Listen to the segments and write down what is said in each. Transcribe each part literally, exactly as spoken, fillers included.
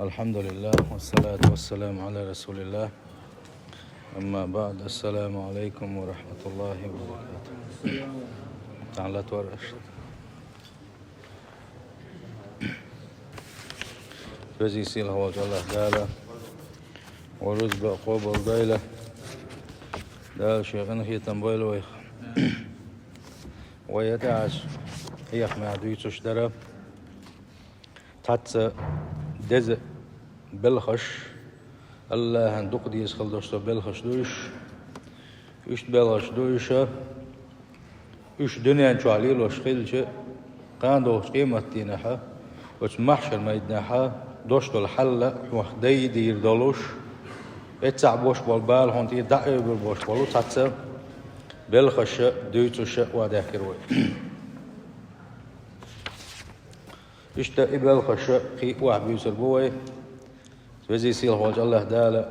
الحمد لله والصلاة والسلام على رسول الله. أما بعد، السلام عليكم ورحمة الله وبركاته. تعالى تورش. Веза-Сийлахь волчу АллахӀ Дала вай рузба къобалдойла. Дала Шен къинхетам бойла вайх. Вай тӀаьхьа хьехамехь дуьйцуш дара цхьацца деза белхаш, АллахӀан дукха деза хила долуш долу белхаш ду уьш. Уьш белхаш ду уьш, уьш дуьнен чохь лелош хилча, кхана догӀучу къематдийнахь, оцу маьхьшар-майданахь долуш долу хьал хьох дайдийр долуш, эццахь болуш болу бала хьуна тӀера дӀа а оьбур болуш болу цхьацца белхаш дуьйцуш а охьадаьхкира вай. Иштта и белхаш кхин а охьабуьйцур бу вай. Веза-Сийлахь волчу АллахӀ Дала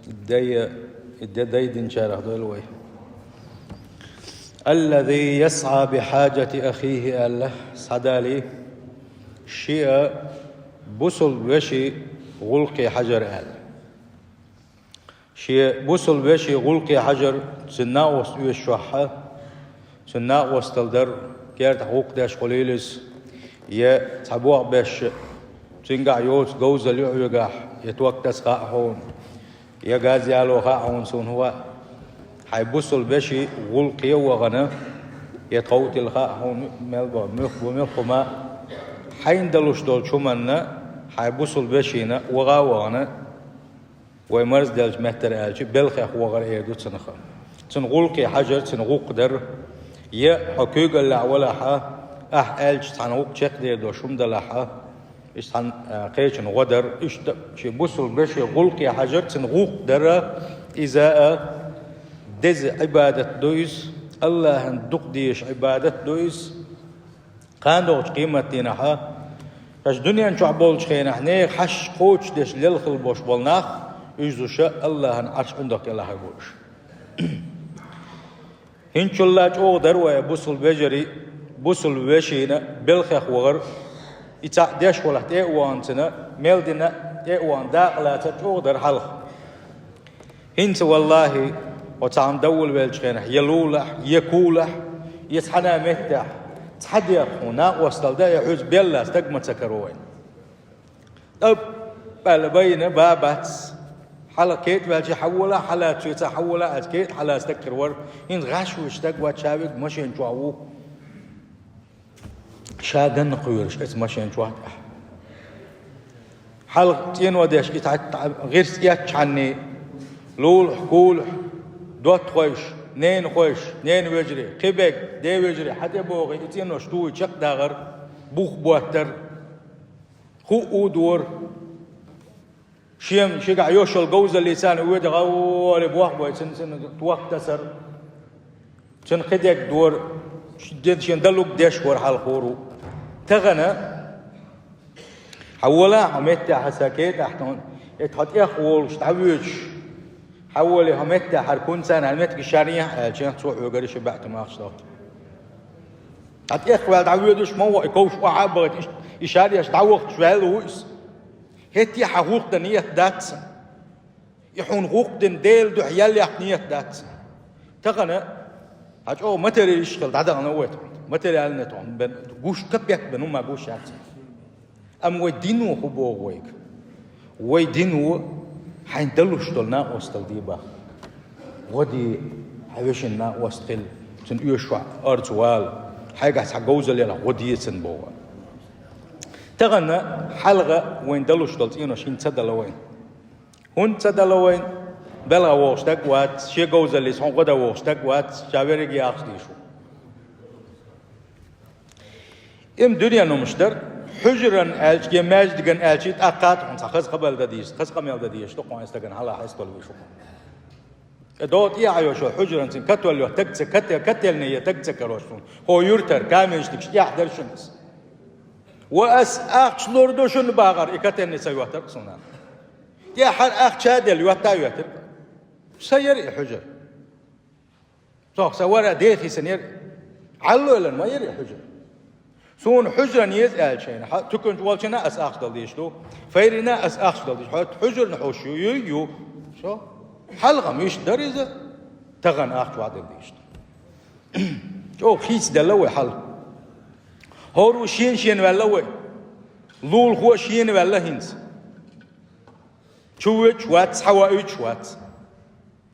дайа, и де дайдинчарах дойла вай. الذي يسعى بحاجة أخيه аьлла, схьадалий, шиъ бусулба вешин гӀуллакхе хьажар аьлла. Шен бусулба вешин гӀуллакхе хьажар, цуьнан накъост оьшучохь, цуьнан накъосталла дар, кертахь гӀуллакх деш хуьлийла иза, я цхьа бохам беш, цуьнгахь йоцу говзалла ю хьоьгахь, я ток таса хаьа хьуна, я газ яло хаьа хьуна, суна хӀун хаьа. Хьайн бусулба вешин гӀуллакхе вахана, я тхов тилла хаьа хьуна, мел боху, муьлх бу, муьлхха хӀума, хьайна далуш долчу хӀуманна, хьайн бусулба вешина ваха а вахана, вай марзделлачу меттара аьлча, белхех вахар эр ду цунах. Цуьнан гӀуллакхе хьажар, цуьнан гӀуллакх дар, я хьо куьйгаллехь валахь, ахь аьлча цхьана гӀуллакх чекхдер долуш хӀума далахь, иза цхьана, а, кхечун гӀо дар, иштта шен бусулба вешин гӀуллакхе хьажар, цуьнан гӀуллакх дар, иза а деза Ӏибадат ду иза, АллахӀан дукха дезаш Ӏибадат ду иза. Кхана догӀучу къематдийнахь, шаьш дуьнен чохь болчу хенахь нехан хьашт кхочушдеш лелла хила болуш болу нах, уьш зуша АллахӀан Ӏарш ӀиндагӀ кӀелахь бу уьш. ХӀинцачул а чӀогӀа дара вай бусулба вежарий, бусулба вешина белхех вахар, и цхьаъ деш валахь тӀе а вахана цуьнан, мел дина тӀе а вахана дакъа лацар чӀогӀа дара хьалха. ХӀинца, валлахӀи, хьо цхьана довла веллачу хенахь, я лулахь, я кулахь, я цхьана меттехь, цхьа дегӀ хьуна накъосталла дан, я хьуьца белла стаг ма ца каро вайна. ТӀап аьлла байна бан бац. Хьала кетӀа ваьлча хьан волахь, хьала цуьца хьан волахь, аса кетӀа хьала стаг хир вара. ХӀинца гӀаш вуьсу стаг вац, ша вига машен чохь ву. Ша ганна кхоьруш эца машен чохь тӀехь. Хьалха цӀено деш и цхьа гӀирс эцчхьанний, лулахь, кулахь, доттагӀойш, ненахойш, ненавежарий, кхин берг, ден вежарий, хьан тӀе бохий, и цӀенош тухий чекхдахар, бух боттар, хуу а дора. Шен шигахь йош йолу говзаллица царна оьдуш гӀавгӀале бохбой, цуьнан, цуьнан ток тасар, цуьнан кхидерг дора, шен далург деш вара хьалхара ву. Тахана, хьан волахь хьо меттехь, аса кетӀахь тхуна, и тхо тӀех волуш дӀавоьдуш, хьан волий хьо меттехь, хӀара кунца хьан меттиг шаръехь аьлча, цо хьоьгара ши баьӀ тӀе махча доху. Ткъа тӀех ваьлла дӀавоьдуш ма ву, и ковш охьа а бахийта, и шаръеш дӀавахчаш ваьлла ву иза. ХӀетте а хьан гӀуллакх дан ниет дац сан. И хьуна гӀуллакх дина Делан дуьхьа ял яккха ниет дац сан. Тахана, хьан чӀогӀа материалист хила дӀадахана вай тхуна. Материальный тхуна бен, гуш капек бен хӀума гуш яц. Амма вай дино хӀун боху вайга? Вай дино хьайн далуш долу накъосталла де боху. ГӀо де, хьан вешин накъост хила, цуьнан оьшуш орца вала, хьайгахь цхьа говзалла елахь, гӀо де цунна боху. Тахана хьалха вайна далуш долу цӀенош хӀинца ца дала вайна. ХӀунда ца дала вайна? Белхан вогӀуш стаг вац, шен говзаллица хьуна гӀо дан вогӀуш стаг вац, ша верриге яхаш дийш ву. Ма дуьненан хӀумаш дара, хьуьжаран аьлча, я маьждиган аьлча, тӀаккха тхуна цхьа хаза къамел дан дезаш, хаза къамел дан дезаш ду кхуьнан стагана хьалха хьестол веш ву. ТӀе догӀу тӀехьа йолчу хьуьжаран цуьнан котвалла йо, таг ца, кате-, котельный я, таг ца карош суна. ХӀо юьртара каменщикаш тӀехь дара шуна иза. Ва ас ахча лур ду шуна бахара, и котельный ца йоттар суна. ТӀехьара ахча а делла, йотта а йоьттира. Сан яра и хьуьжар. Цох сан вара дехийсан яра. Хьаллойлан ма яра и хьуьжар. Суна хьужран еза аьлча шайна, хьа-, туьканчу волчунна ас ахча дала дезаш ду, файрина ас ахча дала дезаш, хьо хьужран хьуш ю, ю, ю. Шо? Хьалха-м иштта дара иза, тахана ахча ваӀ дала дезаш ду. ЧӀогӀа хийцаделла вай хьал. ХӀора шена-шена ваьлла вай. Лулахо шена ваьлла хӀинца. Чу воьдуш вац, цхьа воуьйтуш вац.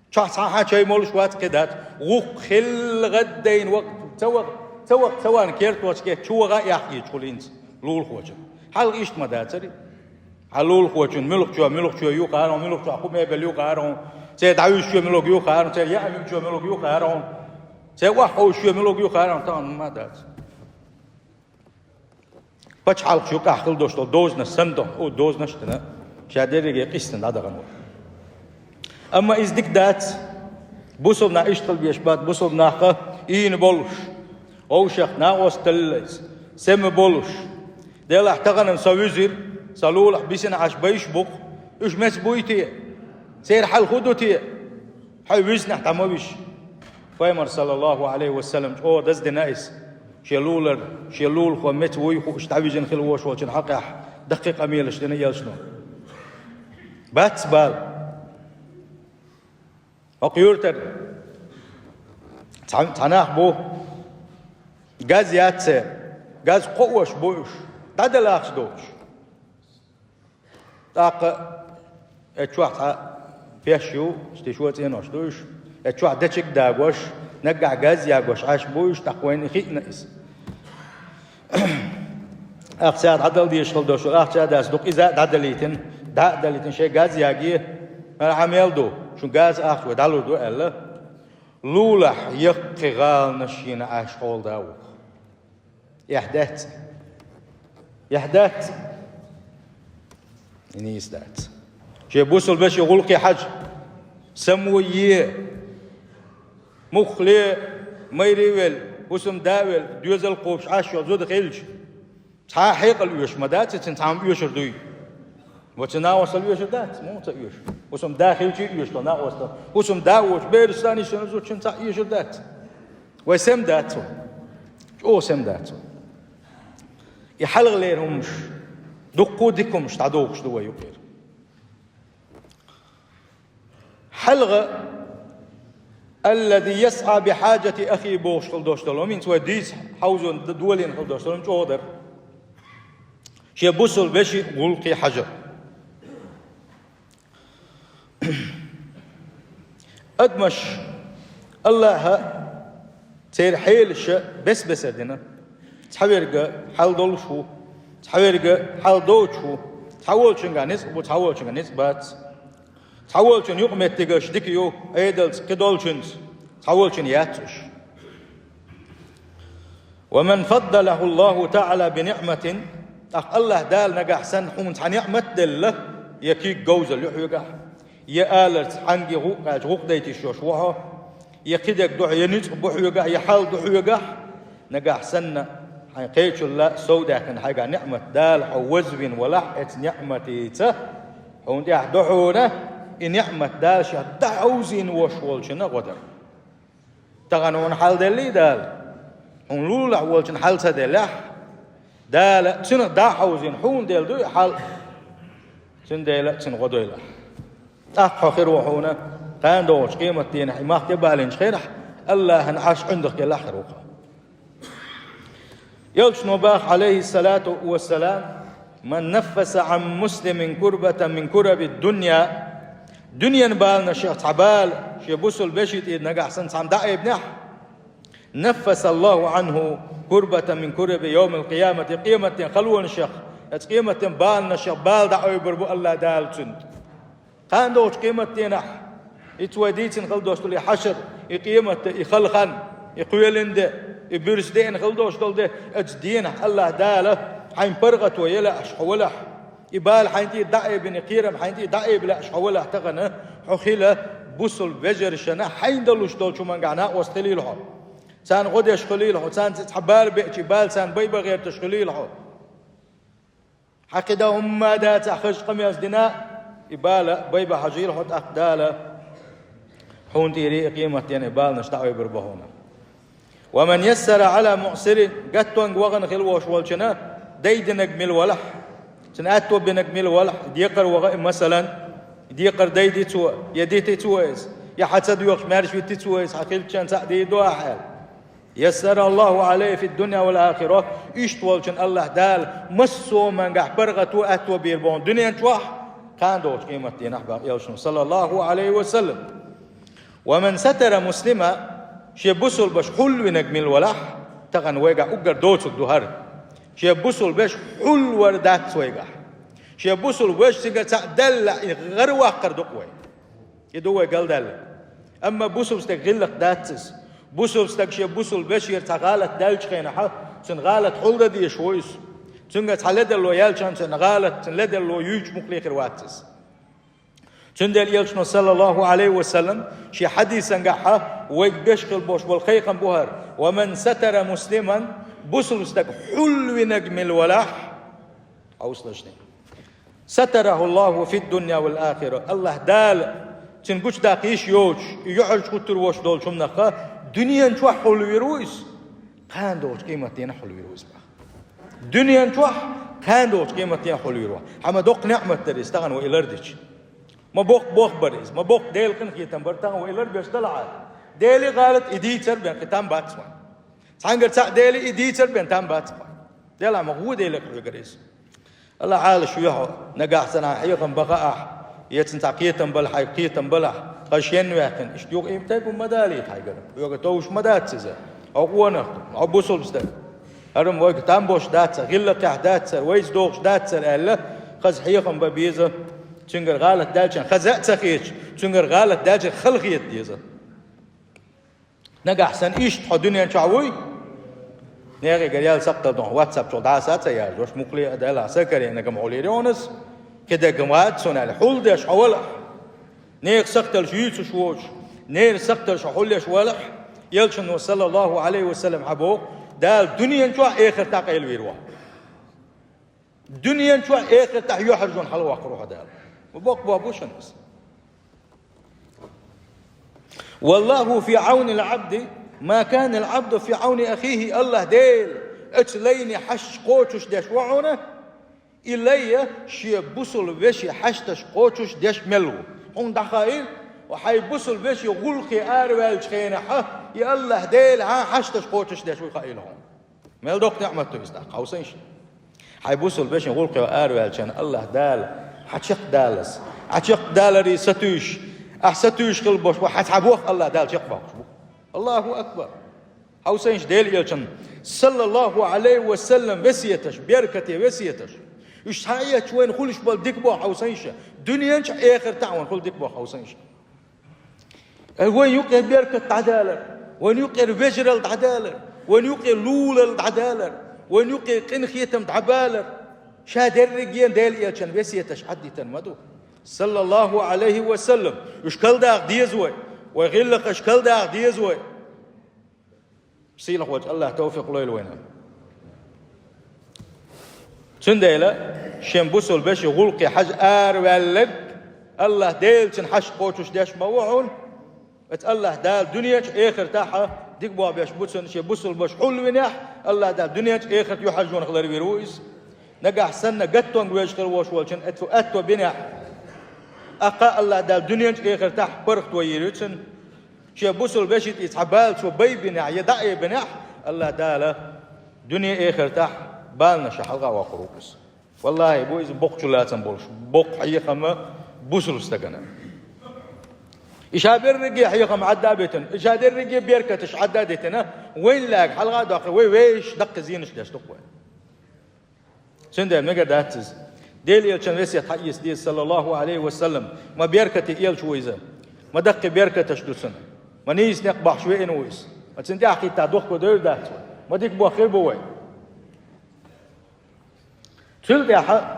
Чохь цхьа хьан чай молуш вац, кхин дац. ГӀуллакх хилла гӀаддайна ваха, ца ваха, ца ваха, ца ваха, керточка кхетта чу ваха а яхкийча хӀулинца лулахочун. Хьалха иштта ма дацари. Хьан лулахочун муьлхачо, муьлхачо юхара, муьлхачо кху мебель юхара, церан дӀавуьжучо муьлхачо юхара, церан яа муьлхачо муьлхачо юхара, церан охьаховшучо муьлхачо юхара, тахана ма дац. Пачхьалкхаш юкъахь хила долуш долу дозанаш санна, о, дозанаш а дина, ша дерриге къийсина дӀадахана вара. Амма иза дика дац, бусалба нах иштта хила безаш бац, бусалба нах ийна болуш, вовшах накъост таллалц, сема болуш. Делахь тахана-м со вуьзира, сан лулахь бисина Ӏаш байш бу-кх, уьш меца буй те? Церан хьал хӀун ду те? Хьо вуьззинехь дӀа ма вижа. Пайхамар, саллаллаху Ӏалайхи ва саллам, чӀогӀа даздина иза. Шен лулар, шен лулахо меца вуй хууш дӀавижина хила волуш волчун хьокъехь даккхий къамелаш дина элчано. Бац бала. ХӀокху юьртара цхьа, цхьа нах бу, газ яц церан, газ кхоош бу уьш, дӀадала ахча доцуш. ТӀаккха э чохь цхьа пеш ю, стишо цӀенош ду уьш, э чохь дечиг дагош, наггахь газ ягош Ӏаш бу уьш, тӀаккха вайна хиъна иза. Ахча дӀадала дезаш хила долуш, ахча дац, дукха иза а дӀадалийтина, дӀа а далийтина, шайн газ яге, хӀара хьан мел ду, шун газ ахча вай дӀалур ду аьлла, лулахь яккхий гӀаланаш йина Ӏаш хьолда ву. Эхь дац. Эхь дац. И нийса дац. Шен бусалба вешин гӀуллакхе хьажа. Самво е. Муххале, майре а велла, хӀусамда а велла, доьзал кхобуш Ӏаш йолу зуда хилча, цхьа а хьекъал оьшуш ма дац, цуьнан цхьа хӀума оьшур дуй. Ва цуьнан накъостал оьшур дац, муха ца оьшу. ХӀусамда хилча а оьшу тхо накъостал. ХӀусамда а воцуш, бераш санна йиш йолу зудчун цхьа а оьшур дац. Вай сема дац вай. ЧӀогӀа сема дац вай. И хьалхалера хӀуманаш, дуккха а дика хӀуманаш дӀадохуш ду вай юкъера. Хьалха, «Аллази ясӀа би хьаджати ахи», бохуш хила долуш долу, хӀинца вай дийца хьовзо д-, долийна хила долуш долу, чӀогӀа дара. Шен бусалба вешин гӀуллакхе хьажа. Адамаш Аллаха церан хьелаша бес-бесара дина. Цхьаверга хьал долуш ву, цхьаверга хьал доцуш ву, цхьаволчуьнга ницкъ бу, цхьаволчуьнга ницкъ бац. Цхьаволчун юкъаметтигаш дика ю, Ӏедалца, кхидолчуьнца, цхьаволчун яц уьш. «Ва ман фаддалаху Аллаху таӀала би ниӀматин», тӀаккха Аллаха Дала нагахь санна хьуна цхьа ниӀмат делла, я куьг говзалла ю хьоьгахь, я аларца хьанге гӀу-, аьлча гӀукъ дайта йиш йолуш ву хьо, я кхидерг ду хьо, я ницкъ бу хьоьгахь, я хьал ду хьоьгахь, нагахь санна хьайн кхечул а сов даьккхина хьайгахь ниӀмат Дала хьо вазвина валахь, оцу ниӀматица хьуна тӀехь ду хьуна и ниӀмат Дала шех дӀахьовзийна волуш волчунна гӀо дар. Тахана хьуна хьал деллий Дала? Хьуна лулахь волчун хьал ца деллехь, Дала цунах дӀа а хьовзийна, хьуна делла ду и хьал, цундела а цунна гӀо дойлахь. ТӀаккха хьо хир ву хьуна, кхана догӀучу къематдийнахь и мах тӀебалинчу хенахь, Аллахьан Ӏарш ӀиндагӀ кӀелахь хир ву хьо. Элчано баха, Ӏалайхиссалату вассалам: «Ман наффаса Ӏан муслимин курбатан мин кураби дунья», дуьненан баланашех цхьа бала шен бусалба вешин тӀера нагахь санна цхьамма дӀаайбинехь, «наффаса Аллаху Ӏанху курбатан мин кураби йовмил къиямати», къематден халонашех, оцу къематден баланашех бала дӀаайбар бу Аллах Дала цуьнан. Кхана догӀучу къематденахь, ица вай дийцина хила долуш долу и хьашар, и къемат де, и хала хан, и кхоьлина де, и буьрса деана хила долуш долу де, оцу денахь Аллах Дала хьайн паргӀато ян лаьаш хьо валахь, и бала хьайн тӀера дӀаайбина, и кхерам хьайн тӀера дӀаайба лаьаш хьо валахь тахана, хьо хила бусалба вежаршна хьайна далуш долчу хӀумангахь накъост хилийла хьо. Царна гӀо деш хилийла хьо, царна цхьа бала беача, и бала царна байбан гӀерташ хилийла хьо. Хьан кхидӀа хӀумма а дацахь, хазачу къамелца дина а, и бала байбан хьажийла хьо тӀаккха Дала, хьуна тӀера и къематден и баланаш дӀаайбар бу хьуна. ومن يسر على معسر, гаттонга вахана хила волуш волчунна дайдинарг мила валахь, цунна аьтто бинарг мила валахь, декхар ваха и, масалан, декхар дайди цо, я дити цо иза, я хьан ца доьхуш маьрша вити цо иза, хьан хилчан цхьаъ дийр ду ахьа аьлла. يسر الله عليه في الدنيا والآخرة, иштта волчунна АллахӀ Дала массо а мангахь паргӀато аьтто бийр бу хьуна дуьнен чохь, кхана догӀучу къематдийнахь боху элчано, саллаллаху Ӏалайхи ва саллам. ومن ستر مسلما, шен бусулбаш хьулвинарг мила валахь, тахана вайгахь уггар доцург ду хӀара. Шен бусулбаш хьулвар дац вайгахь. Шен бусулбаш цигара цхьаъ даьлла, и гӀараваккхар ду-кх вай. И ду вай галдаьлла. Амма бусулба стаг гӀиллакх дац иза. Бусулба стаг шен бусулбашера цхьа гӀалат даьллачу хенахь, цуьнан гӀалат хьулдан дезаш ву иза. Цуьнгара цхьа ледарло яьлча, цуьнан гӀалат, цуьнан ледарло юьйцуш мукъале хир вац иза. Цундела элчано, саллаллаху Ӏалайхи ва саллам, шен хьадисангахь вайга беш хила болуш болу кхайкхам бу хӀара: ومن ستر مسلما, бусулба стаг хьулвинарг мила валахь, хьовсалаш, ستره الله في الدنيا والآخرة, АллахӀ Дала цуьнан гучудаккха йиш йоцуш, и юьхьарчу гӀуттур вош долчу хӀуманах дуьнен чохь хьулвийр ву иза, кхана догӀучу къематдийнахь хьулвийр ву иза боху. Дуьнен чохь, кхана догӀучу къематдийнахь хьулвийр ву. Хьан ма доккха неӀмат дара иза тахана вай и лардича. Ма боккха болх бара иза, ма боккха Делан къинхетам бара тахана вай и ларбеш делахь а. Деле гӀалат и дийцар бен кхин там бац вайн. Цхьаьнгара цхьаъ Деле и дийцар бен там бац вайн. Делахь ма гӀо Деле хьоьгара иза. АллахӀ Ӏалаш вехьо, нагахь санна хьехам баха ахь, я цуьнан цхьа кхетам балахь, хьайга кхетам балахь, тхан шен ваьккхина, иштта юха и тайпа ма далийта хьайгара. Хьоьга товш ма дац иза. Хьо къонах ду, хьо бусулба стаг. ХӀара-м вайга там бош дац, гӀиллакхехь дац хӀара, вайца догӀуш дац хӀара аьлла, хаза хьехам бан беза, цуьнгара гӀалат даьллачун хаза а ца хеташ, цуьнгара гӀалат даьллачун хала хета деза. Нагахь санна иштта хьо дуьнен чохь вуй, нехигара ял сакхтал дохьа WhatsApp чохь дӀаса а ца яржош, мукъале а делахь, са каре нагам хьулийр йонас, кхидагам вац цунна аьлла, хьулдеш хьо валахь. Нехан сакхталш юьйцуш воцуш, неран сакхталш хьулъеш валахь, элчано, саллаллаху Ӏалайхи ва саллам, хьан боху, Дала дуьнен чохь, эхартахь къайлавийр ву. Дуьнен чохь, эхартахь юьхьаржонан хьалаваккхар ву хьо Дала. Ма боккха боху бу шуна иза. والله في عون العبد ما كان العبد في عون أخيه. АллахӀ Дела оцу лайне хьашташ кхочуш деш ву хьуна, и лай шен бусулба вешин хьашташ кхочуш деш мел ву. Хьуна дӀахаийла, хьайн бусулба вешин гӀуллакхе араваьллачу хенахь, и АллахӀ Дела хьан хьашташ кхочуш деш вуй хаийла хьуна. Мел доккха неӀмат ду иза тӀаккха, хьовсийша. Хьайн бусулба вешин гӀуллакхе араваьллачарна АллахӀ Дала хьан чекхдалаза, хьан чекхдаларе сатуьйсуш, ахь сатуьйсуш хила болуш бу, хьан цхьа боху АллахӀ Дала чекхбоккхуш бу. Аллаху акбар! Хьовсийша Делан элчан, саллаллаху Ӏалайхи ва саллам, весеташ, беркате весеташ. Уьш схьаэцча вайна хуьлуш болу дика боху хьовсийша. Дуьнен чохь, эхартахь вайна хуьлу дика боху хьовсийша. Э, вайн юкъе беркат дӀадалар, вайн юкъера вежаралла дӀадалар, вайн юкъе лулалла дӀадалар, вайн юкъе къинхетам дӀабалар. Ша дерриге Делан элчан весеташ Ӏаддитина ма ду, саллаллаху Ӏалайхи ва саллам. Уьш калдаха деза вай, вай гӀиллакхаш калдаха деза вай. Сийлахь волчу АллахӀа тавфикъ лойла вайна. Цундела шен бусулба вешин гӀуллакхе хьажа араваьлларг АллахӀ Делан хьашташ кхочуш деш ма ву хьуна. Оцу АллахӀ Дала дуьнен чу, эхартахь дика боху беш бу цунна, шен бусулба ваша хьулвинехь, АллахӀ Дала дуьнен чу, эхарт юьхьаржонах ларвийр ву иза. Нагахь санна гаттонга веш хила волуш волчун оцу аьтто бинехь, тӀаккха АллахӀ Дала дуьнен чу, эхартахь паргӀато йийр ю цунна. Шен бусулба вешин тӀе цхьа бала цо байбинехь я дӀа а бинехь, АллахӀ Дала дуьне, эхартахь баланаш хьалха а воккхур ву иза. ВаллахӀи, бу иза боккхачу лацам болуш боккха хьехам бусулба стагана. И ша берриге хьехам Ӏадда а битина, и ша дерриге беркаташ Ӏадда а дитина, вайн лаьга хьалха а доккхий, вай вешан даккхий зенаш деш ду-кх вай. Цундела мегар дац иза. Делан элчан весет хьаэца деза, саллаллаху Ӏалайхи ва саллам. Ма беркате элча ву иза. Ма даккхий беркаташ ду цуьнан. Ма нийса некъ бахьаш веана ву иза. Ма цуьнан тӀаьхьа хӀитта дохко девр дац вай. Ма дика боху хир бу вай. Цул тӀаьхьа,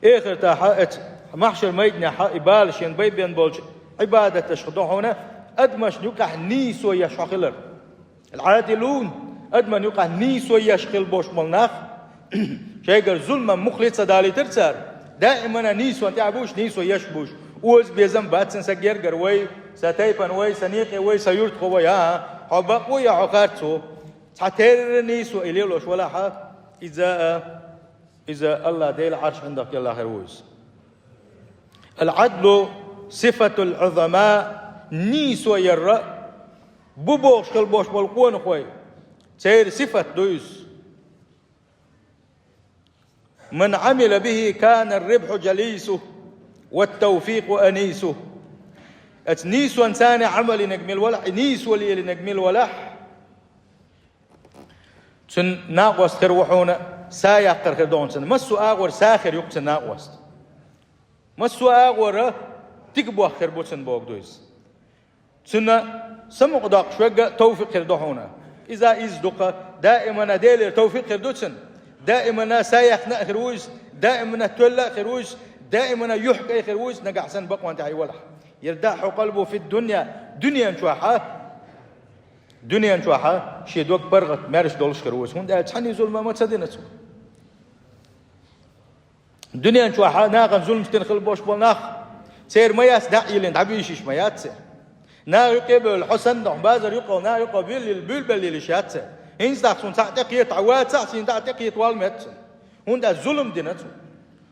эхартахь, оцу махьшар майданехь и бала шена байбен болчу Ӏибадаташка ду хьуна адамашна юкъахь нийсо еш хьо хилар. Ал-Ӏадилун, адаман юкъахь нийсо еш хила болуш болу нах, шайгара зуламан муххале а ца далийтира цара, даимана нийсонан тӀехь а буш, нийсо еш а буш, оза безам бац сан гергара вай, сан тайпана вай, сан некъе вай, сан юьртахо вай, а, а, Хьо бакъо я, хьо харцо, цхьатерра нийсо и лелош валахь, иза а, иза АллахӀ Дела Ӏарш хьиндахкелла хир ву иза. العدل صفة العظماء, нийсо яр бу бохуш хила болуш болу къонахой, церан сифат ду иза. من عمل به كان الربح جليسه والتوفيق أنيسه. Оцу нийсонца Ӏамал йинарг мила валахь, и нийсо лелийнарг мила валахь, цуьнан накъост хир ву хьуна, са яккхар хир ду хьуна цуьнан. Массо а агӀор са хир ю-кх цуьнан накъост. Массо а агӀора дика бохург хир бу цуьнан, бохург ду иза. Цуьнан самукъадоккхуш верг а товфикъ хир ду хьуна. Иза, иза ду-кх, даимана Делера товфикъ хир ду цуьнан. Даимана са яьккхина а хир ву иза, даимана тоьлла а хир ву иза, даимана юьхькӀай хир ву иза, нагахь санна бакъонна тӀехь и валахь. يرداح قلبه في الدنيا, дуьнен чохь а, дуьнен чохь а шен дог паргӀат, маьрша долуш хир ву иза, хӀунда аьлча цхьанна зулам ма ца дина цо. Дуьнен чохь а нахана зуламаш дина хила болуш болу нах, церан ма яц дӀа а йиллина, дӀабийшиш ма яц церан. Наха юкъе а бевлла, хьо санна, хьо базар юкъа, наха юкъа билла, билбелла йиллиш яц церан. ХӀинца дахь суна цхьаъ тӀекхета, хьо вацахь, сийна дӀа тӀекхета вала меца цунна. ХӀунда аьлча зулам дина цо.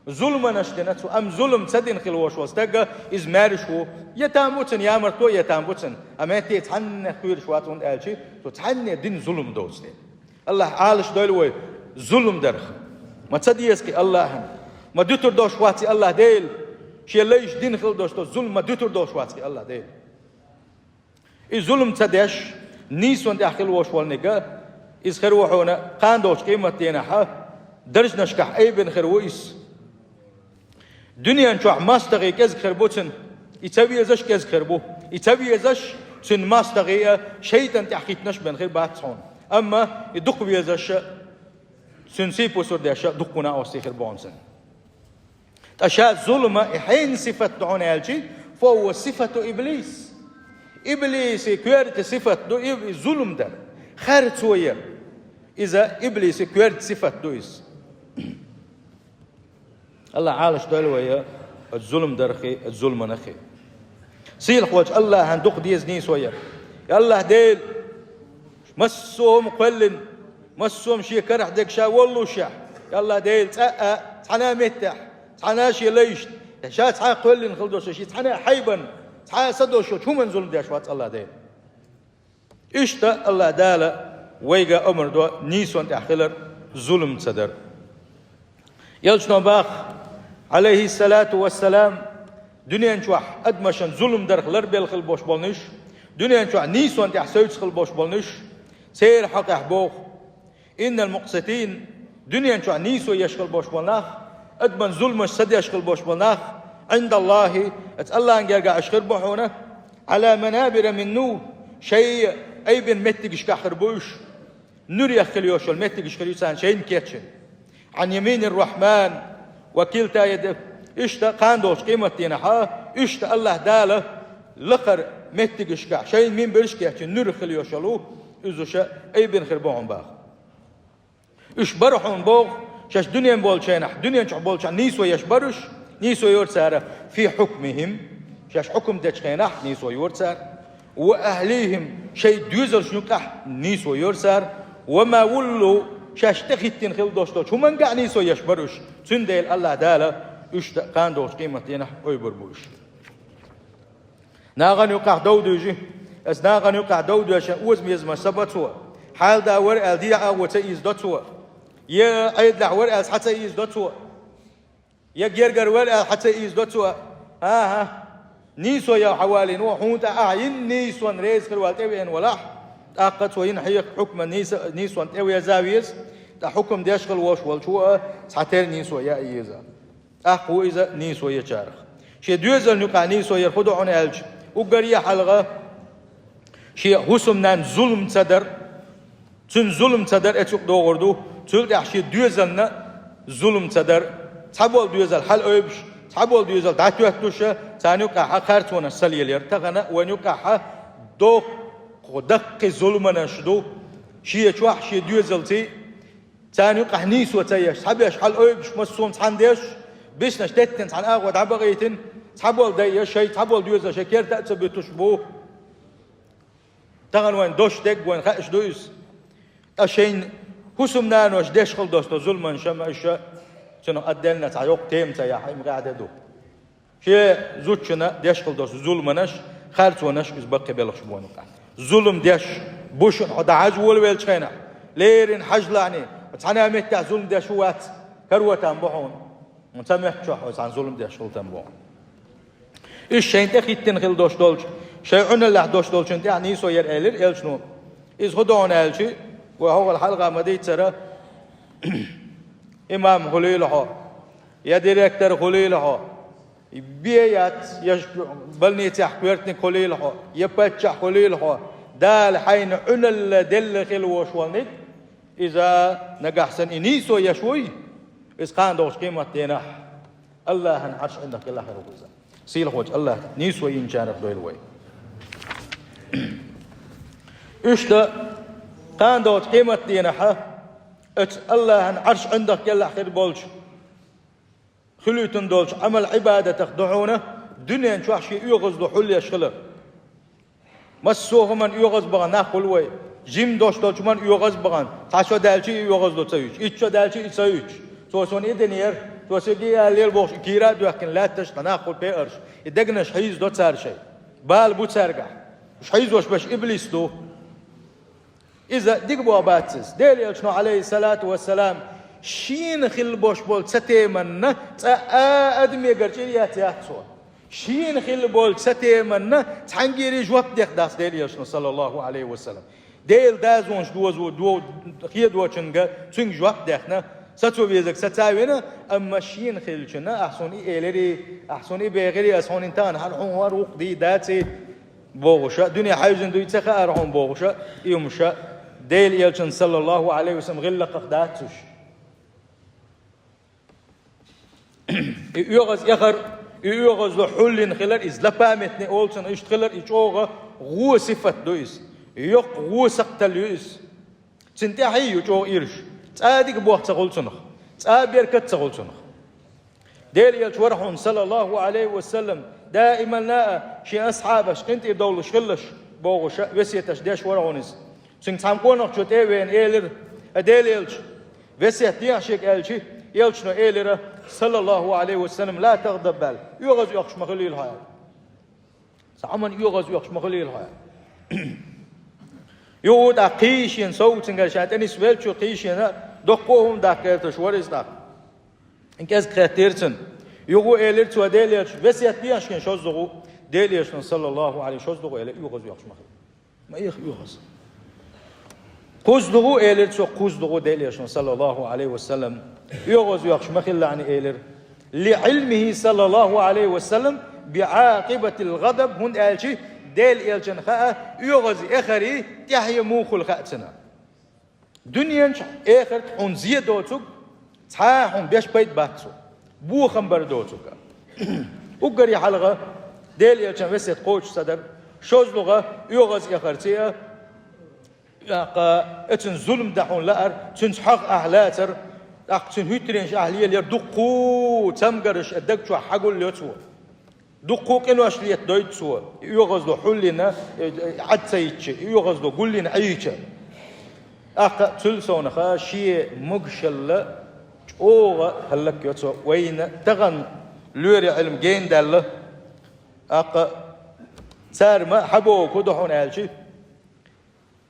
Зуламанаш дина цо, амма зулам ца дина хила волуш волу стаг, иза маьрша ву. Я там бу цуьнан, ямартло а я там бу цуьнан, амма метте цхьаннах кхоьруш вац, хӀунда аьлча цо цхьанне дина зулам доцу дела. АллахӀ Ӏалашдойла вай зулам дарх. Ма ца деза кхин АллахӀана. Ма дуьтур долуш вац и АллахӀ Дела. Шен лайш дина хила долуш долу зулам ма дуьтур долуш вац кхин АллахӀ Дела. И зулам ца деш, нийсонна тӀехь хила волуш волниг, иза хир ву хьуна кхана долчу къематдийнахь даржанашкахь айбина хир ву иза. Дуьнен чохь мостагӀий кӀезиг хир бу цуьнан, и ца везаш кӀезиг хир бу. И ца везаш, цуьнан мостагӀий а шайтӀан тӀехь хӀиттинарш бен хир бац хьуна. Амма и дукха везаш а, цуьнан сий-пусар деш а дуккха накъостий хир бу хьуна цуьнан. Ткъа ша зулам, и хьенан сифат ду хьуна аьлча, فهو صفة إبليس. Иблисан коьрта сифат ду и, и зулам дар, харцо яр. Иза иблисан коьрта сифат ду иза. АллахӀ Ӏалашдойла вай оцу зулам дархи, оцу зуламанахи. Сийлахь волчу АллахӀана дукха деза нийсо яр. Я АллахӀ Дела, массо а хӀума кхоьллина, массо а хӀума шен карахь дерг ша воллушехь, я АллахӀ Дела, цкъа а, цхьана а меттехь, цхьана а шен лайшна, я ша цхьа а кхоьллина хила долуш, шен цхьана а хьайбан, цхьа а са долуш йолчу хӀуманна зулам деш вац АллахӀ Дела. Иштта АллахӀ Дала вайга омра до нийсонна тӀехь хилар, зулам ца дар. Элчано баха, Ӏалайхиссалату вассалам, дуьнен чохь адамашна зулам дарх ларбелла хила болуш болниш, дуьнен чохь нийсонна тӀехь севцаш хила болуш болниш, церан хьокъехь боху: إن المقسطين, дуьнен чохь нийсо еш хила болуш болу нах, адаман зуламаш ца деш хила болуш болу нах, عند الله, оцу АллахӀан гергахь уьш хир бу хьуна, على منابر من نور, шайн айбина меттигашкахь хир бу уьш. Нуьрех хила йолуш йолу меттигаш хир ю царна шайна кечйина. عن يمين الرحمن وكلتا يديه. Иштта кхана долчу къематдийнахь а, иштта АллахӀ Дала лакхара меттигашкахь шайна минбарш а кечйина, нуьрех хила йолуш йолу, иза уьш айбина хир бу хьуна баха. Уьш бара хьуна боху, шаьш дуьнен болчу хенахь, дуьнен чохь болчохь нийсо еш бара уьш, нийсо йора цара, في حكمهم, шаьш хьукам дечу хенахь нийсо йора цара, وأهليهم, шайн доьзалшна юкъахь нийсо йора цара, وما ولوا, шаьш тӀехӀиттина хила долуш долчу хӀумангахь нийсо еш бара уьш. Цундела АллахӀ Дала уьш кхана долчу къематдийнахь ойбур бу уьш. Нахана юкъахь дов дуьйжи, аса нахана юкъахь дов доьшан озамезамаш ца бо цо. Хьалда вара аьлла, дехьа агӀо ца ийзадо цо. Я Ӏедалехь вара аьлла, схьа ца ийзадо цо. Я гергара вара аьлла, схьа ца ийзадо цо. ХӀан-хӀа, нийсо ял хьан валийна ву, хьуна тӀе ахь йина нийсонна реза хир вала тӀевеана валахь, тӀаккха цо йина хьеха хьукман нийса-, нийсонна тӀевеза веза, ткъа хьукам деш хила волуш волчо а цхьатерра нийсо яа еза. ТӀаккха ву иза нийсо ечарах. Шен доьзална юкъахь нийсо яр хӀун ду хьуна аьлча, уггаре а хьалха шен хӀусамнанна зулам ца дар, цуьнан зулам ца дар, эцу юкъа догӀур ду, цул тӀаьхьа шен доьзална зулам ца дар, цхьаболу доьзал хьалаойбуш, цхьаболу доьзал дӀатоьттуш, царна юкъахь харцонаш ца лелаяр. Тахана вайна юкъахь доккха даккхий зуламанаш ду, шен чохь, шен доьзалций, царна юкъахь нийсо ца еш, цхьаберш хьалаойбуш, массо а цхьаьна деш, биснарш теттина цхьана агӀор дӀабахийтина, цхьаболу дайъа шайн, цхьаболу доьзал шайн керта а ца буьтуш бу. Тахана вайн дош дегга вайн хаьаш ду иза. Ткъа шайн хӀусамнанош деш хила доссадо зуламаш а, ма уж а, цунах отдельно цхьа йоккха тема ца яхь, има гӀаьда ду. Шен зудчунна деш хила доссадо зуламаш, харцонаш, иза баккхий белхаш бу вайна юкъахь. Зулам деш, бушун хьо дӀахьажа волавеллачу хенахь, леррина хьажалахь, цхьана а меттехь зулам деш ву вац, каро там бу хьуна. Ца меттачохь хьо цхьана зулам деш хила там бу хьуна. Уьш шайна тӀехӀиттина хила дош долчу, шайн Ӏуналлехь дош долчунна тӀехь нийсо яра элира элчано. Иза хӀун ду хьуна аьлча, вай хьогӀал хьалха ма-дийццара, имам хуьлийла хьо, я директор хуьлийла хьо, бен яц, я больницехь коьртаниг хуьлийла хьо, я паччахь хуьлийла хьо, Дала хьайна Ӏуналла делла хила волуш волниг, иза нагахь санна и нийсо еш вуй, иза кхана догӀучу къематденахь АллахӀан Ӏарш ӀиндагӀ кӀелахь хир ву иза. Сийлахьчу АллахӀа нийсо йинчарах дойла вай. Иштта, кхана догӀучу къематденахь оцу АллахӀан Ӏарш ӀиндагӀ кӀелахь хир болчу, хуьлуьйтун долчу Ӏамал-Ӏибадатах ду хьуна дуьнен чохь шен оьгӀазло хьулъеш хилар. Массо а хӀуманна оьгӀаз бахана нах хуьлу вай. Жима дош долчу хӀуманна оьгӀаз бахана. Цхьа шо даьлча и оьгӀазло ца юьтуш, итт шо даьлча и ца юьтуш. Цо суна и динера, цо соьга и аьллера бохуш, и кийра а доьхкина лаьтташ тхан нах хуьлу пеарш. И дегнаш хьийзадо цара шайн. Бала бу цаьргахь. Уьш хьийзош берш иблис ду. Иза дика боху бац иза. Делан элчано, Ӏалайхиссалату вассалам, шена хила бош болу цатеманна цкъа а адамегара чӀир эцна яц цо. Шена хила болу цатеманна цхьаьнггара жоп деха дац Делан элчано, саллаллаху Ӏалайхи ва саллам. Делан дозанаш дозо, до-, хедочуьнга цуьнга жоп дехна, сацо везарг саца а вина, амма шена хиллачунна, ахь суна и элирий, ахь суна и бехирий, ас хьуна тахана хӀара хьуна хӀара вукху дий даций, бохуша, дуьне хьаьвзина дуй ца хаьара хьуна бохуша, и хӀумаша, Делан элчанан, саллаллаху Ӏалайхи ва саллам, гӀиллакхах дац уьш. И оьгӀаз эхар, и оьгӀазло хьулйина хилар, иза злопамятный олу цунах, иштта хилар, и чӀогӀа гӀо сифат ду иза. Йоккха гӀо сакхталла ю иза. Цуьнан тӀаьхье ю чӀогӀа ираш. Цкъа а дика боху ца хуьлу цунах. Цкъа а беркат ца хуьлу цунах. Делан элча вара хьуна, саллаллаху Ӏалайхи ва саллам, даиман а шен асхьабаш къинтӀера довлуш хилалаш, бохуша, весеташ деш вара хьуна иза. Цуьнга цхьана къонахчо тӀе а веана элира: «Ай Делан элча, весет дехьа шега», аьлча, элчано элира, саллаллаху Ӏалайхи ва саллам, «ла тагъдаб», аьлла, оьгӀаз оьхуш ма хуьлийла хьо, аьлла. Цхьа хӀуманна оьгӀаз оьхуш ма хуьлийла хьо. Юха тӀаккха кхийшина сов цуьнгара ша тӀе нисвеллачо кхийшина доккха а хӀума даккха гӀерташ вара иза тӀаккха. КӀезиг хеттера цунна. Юха элира цо Делан элча, весет дехьа шен шозза гӀу, Делан элчано, саллаллаху Ӏалайхи, шозза гӀу элира, оьгӀаз оьхуш ма хила. Ма эха оьгӀаз. Кхузза гӀу элира цо, кхузза гӀу Делан элчано, саллаллаху Ӏалайхи ва саллам. ОьгӀаз оьхуш ма хилла аьлла элира. Ли Ӏилмихи, саллаллаху Ӏалайхи ва саллам, би Ӏакъибатил гӀадаб, хӀунда аьлча Делан элчанна хаьа, оьгӀаз эхарий тӀаьхье муха хуьлу хаьа цунна. Дуьнен чу, эхарт хьуна зен доцург, цхьа а хьуна беш пайда бац цо. Бохам бар доцург. Уггаре хьалха Делан элчан весет кхочуш ца дара, шозлагӀа оьгӀаз эхарца а, тӀаккха оцунна зулам дан хьуна лаар, цуьнца хьагӀ ахь лацар, тӀаккха цуьнан хӀуьттаренаш ахь лелаяр, дуккха а цамгарш а даг чохь хьагулйо цо. Дуккха а къинош летадойту цо, и оьгӀазло хьулйина, э, э, Ӏад ца йитча, и оьгӀазло гулйина Ӏийча. ТӀаккха цуьлсовнаха шен могушалла чӀогӀа хӀаллакйо цо, вайна тахана лоьрийн Ӏилма гена даьлла. ТӀаккха цара ма хьабогӀу хӀун ду хьуна аьлча,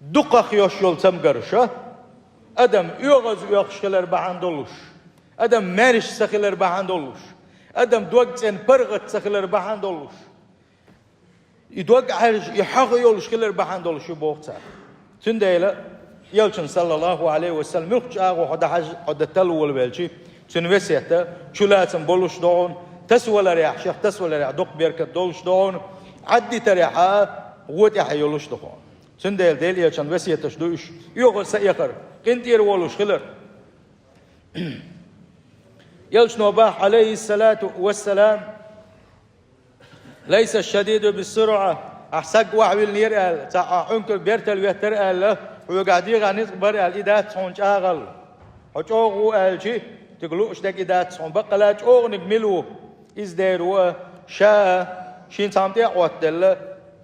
дукхах йолуш йолу цамгараша, адам оьгӀаз оьхуш хилар бахьана долуш, адам маьрша ца хилар бахьана долуш, адам дог цӀена паргӀат ца хилар бахьана долуш, и дог Ӏаьржа, и хьагӀ йолуш хилар бахьана долуш ю боху цара. Цундела Элчанна, саллаллаху Ӏалайхи ва саллам, муьлххачу агӀор хьо дан хьажа, хьо дан талла волавелча, цуьнан весет чулацам болуш ду хьуна, тасаваларехь, шех тасаваларехь дукха беркат долуш ду хьуна, Ӏаддитарехь а гӀо тӀаьхье йолуш ду хьуна. Цундела Делан Элчанан весеташ ду уьш: оьгӀаз ца эхар, къинтӀера волуш хилар. Элчано боху, Ӏалайхиссалату вассалам: «Лайса шадиду биссура», ахь саг охьавиллинера аьлла, цхьа ахь хьуьнкара бертал веттара аьлла, хьоьгахь дегӀан ницкъ бара аьлла, и дац хьуна чӀагӀалла. Хьо чӀогӀа ву аьлча, стеган лууш дерг и дац хьуна. Баккъала чӀогӀаниг мила ву? Иза дера ву а, ша а, шен цхьамма тӀе а Ӏоттаделла,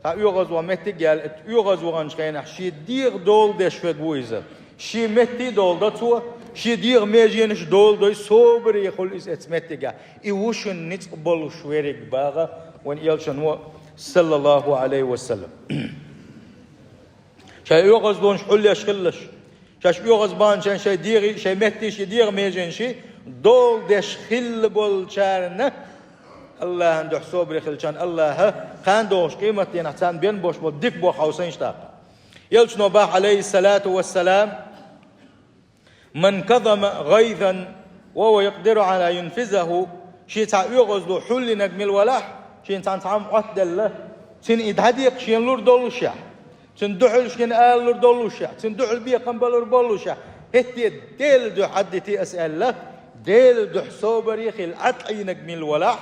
Цхьа оьгӀазвахана меттиг яьлла, оьгӀазваханчу хенахь шен дегӀа дола деш верг ву иза. Шен метте а дола до цо, шен дегӀан меженаш дола дой, собаре хуьлу иза оцу меттигехь. И ву шуна ницкъ болуш верг, боху вайн элчано, саллаллаху Ӏалайхи ва саллам. Шайн оьгӀаздонаш хьулъеш хилалаш. Шаьш оьгӀазбаханчарна шайн дегӀий, шайн меттий, шайн дегӀан меженаший дола деш хилла болчарна, АллахӀан дуьхьа собаре хилчарна АллахӀа кхана догӀучу къематдийнахь царна бен болуш болу дика боху хьовсийша тӀаккха. Элчано боху, Ӏалайхиссалату вассалам: «Ман казама гӀайзан ва хува якъдиру Ӏала юнфизихӀу», шен цхьа оьгӀазло хьулйинарг мила валахь, шена цхьаьна цхьа хӀума Ӏоттаделла, цуьнан и дӀадекъа шена лур доллушехь, цуьнан дуьхьал шена ала лур доллушехь, цуьнан дуьхьал бекхам бан лур боллушехь, хӀетте Делан дуьхьа хьаддите аса аьлла, Делан дуьхьа собаре хилла Ӏад Ӏийнарг мила валахь,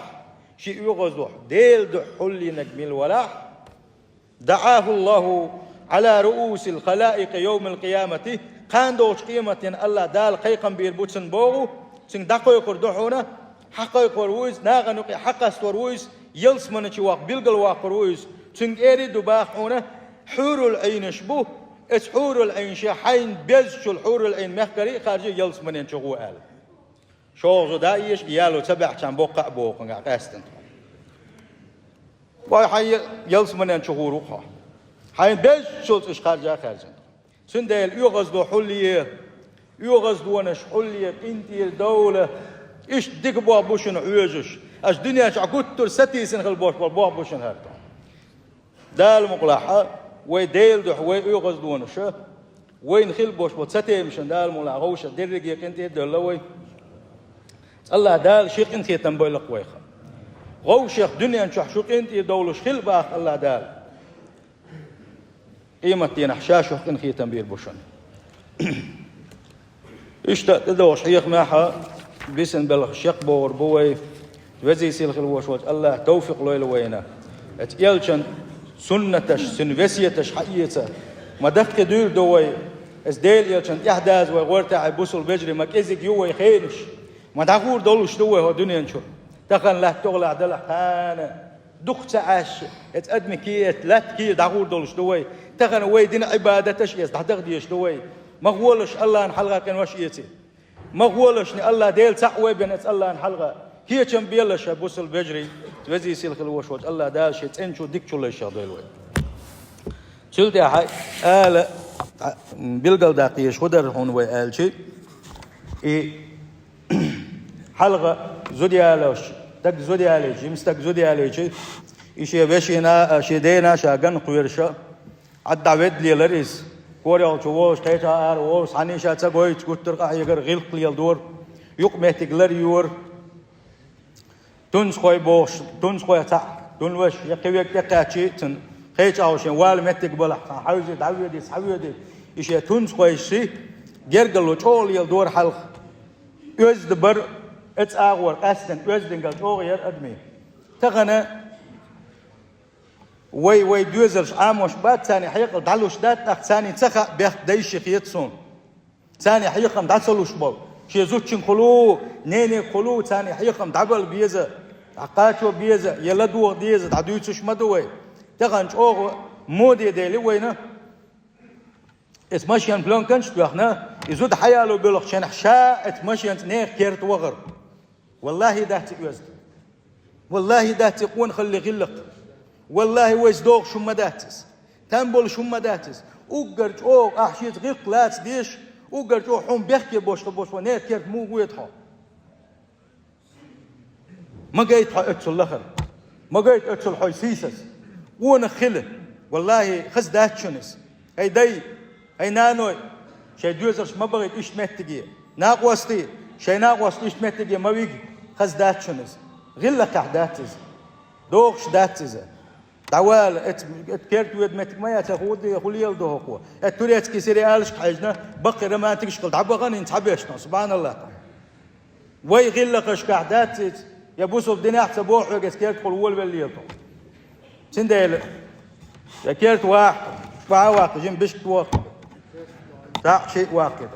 шен оьгӀазло Делан дуьхьа хьулйинарг мила валахь, «даӀахӀуллахӀу Ӏала руусил халаикъи йовмал къиямати», кхана догӀучу къематдийнахь АллахӀ Дала кхайкхам бийр бу цунна боху, цуьнга дӀакхойкхур ду хьуна, хьакхойкхур ву иза, нахана юкъе хьакхастор ву иза, ялсамани чу ваккха билгалвоккхур ву иза. Цуьнга эр а ду боху хьуна, хьурул Ӏийнаш бу, оцу хьурул Ӏийнашца хьайна безачул хьурул Ӏийн мехкарий а харжа ялсаманин чу гӀо аьлла. ШолгӀа зуда а эшаш, яло ца баьхчарна боккха а боху, къаьстина тхо. Вай хьайн ялсаманин чу гӀур ву хьо. Хьайна безачул цӀе харжа а хаьржина. Цундела оьгӀазло хьулъе, оьгӀаздонаш хьулъе, къинтӀера довла. Иштта дика боху бу шуна хьоьжуш. Аша дуьнен чохь гуттар а сатийсина хила болуш болу боху бу шуна хӀара тӀе. Дала мукъалахь, вай Делан дуьхьа, вай оьгӀаздонаша, вайна хила болуш болу цатемашна Дала мукъалахь вовшах дерриге къинтӀера а девлла вай. АллахӀ Дала шен къинхетам бойла-кх вайх. Вовшех дуьнен чохь шу къинтӀера довлуш хила боху АллахӀ Дала. Къематдийнахь Ша шух къинхетам бийр бу шуна. Иштта тӀедогӀуш хьехамехь бисина белхан чекхбохур бу вай. Веза-сийлахь хила волуш волчу АллахӀа тавфикъ лойла вайна. Оцу элчан суннаташ, цуьнан весеташ хьаэца, ма даккхийдийр ду вай. Оцу Делан элчанна тӀаьхьадаза вай гӀортахь, бусалба вежарий, ма кӀезиг ю вай хенаш. Ма дӀагӀур долуш ду вай хӀокху дуьнен чу. Тахана латта тӀехула делахь, кхана дукха ца Ӏаш, оцу адамийн кийра, латта кийра дӀагӀур долуш ду вай. Тахана вай дина Ӏибадаташ эца дӀадаха дезаш ду вай. Ма гӀолаш АллахӀна хьалха къинош эций. Ма гӀолашна, АллахӀ Дела цхьаъ вай бен оцу АллахӀна хьалха. Кхечам белаш, бусалба вежарий, веза-сийлахь хила волуш волчу АллахӀ Дала Шен цӀеначу дикачу лайшех дойла вай. Цул тӀаьхьа ала, а, билгалдаккха езаш хӀун дара хьуна вай аьлча, и хьалха зуда ялош, стаг зуда ялийча, жима стаг зуда ялийча, и шен вешина а, шен дена а ша ганна кхоьруш а, Ӏад дӀаведда лелара иза. Корайолчу волуш, кхечахьа ара волуш, цхьанна а ша ца гойтуш, гуттар а къахьегара, гӀиллакх леладора, юкъаметтиг лар йора. Тунцхой бохуш, тунцхой цхьаъ, тунваш я кхин верг тӀекхаьчча, цунна кхечахьа шен вала меттиг балахь, цхьа хьаьвзий, дӀавоьдий, схьавоьдий, и шен тунцхойший гергарло чӀогӀа леладора хьалха. Оьзда бара, оцу агӀор къаьстина оьздангалла чӀогӀа яра адамийн. Тахана вай, вай доьзалш Ӏамош бац, царна хьекъал дӀалуш дац, тӀаккха царна ца хаьа бехк дайши хета суна. Царна хьехам дӀа ца луш болу, шен зудчуьнгахула, ненегахула царна хьехам дӀабала беза, дӀакхачо беза, я ладогӀа деза, дӀадуьйцуш ма ду вай. Тахана чӀогӀа моде дели вайна, эс машен плёнканаш а тоьхна, и зуда хьаяло белхачу хенахь ша эцу машенца нехан керта вахара. ВаллахӀи, дац и оьзда. ВаллахӀи, дац и къонахаллин гӀиллакх. ВаллахӀи, вайца догӀуш хӀума дац иза. Там болуш хӀума дац иза. Уггар чӀогӀа ахь шеца гӀиллакх лаца дезаш, уггар чӀогӀа хьуна бехке болуш хила болуш ван нехан керта муха воьду хьо? Ма гайта хьо оццул лахара. Ма гайта оццул хьо сийсаз. Къонах хила. ВаллахӀи, хаза дац шуна иза. ХӀай дай, хӀай наной, шайн доьзалш ма бахийта иштта меттиге. Накъостий, шайн накъост иштта меттиге ма вига, хаза дац шуна иза. ГӀиллакхехь дац иза. ДогӀуш дац иза. ДӀавала, эц, эц керта воьду меттиг ма яц, хӀун де, хӀун леладо хӀокхо? Эц турецкий сериалашка хьаьжна, баккхий романтикашкахула дӀабахана хӀинца цхьаберш тхо, субханаллахӀ. Вай гӀиллакхашкахь дац иза, я бусалба динехь ца боху хьоьга, эс кертахула волавелла лела тхо. Цундела, я керта ваккха, ваха а ваккха, жима бишкат ваккха, цхьаъ шиъ ваккха.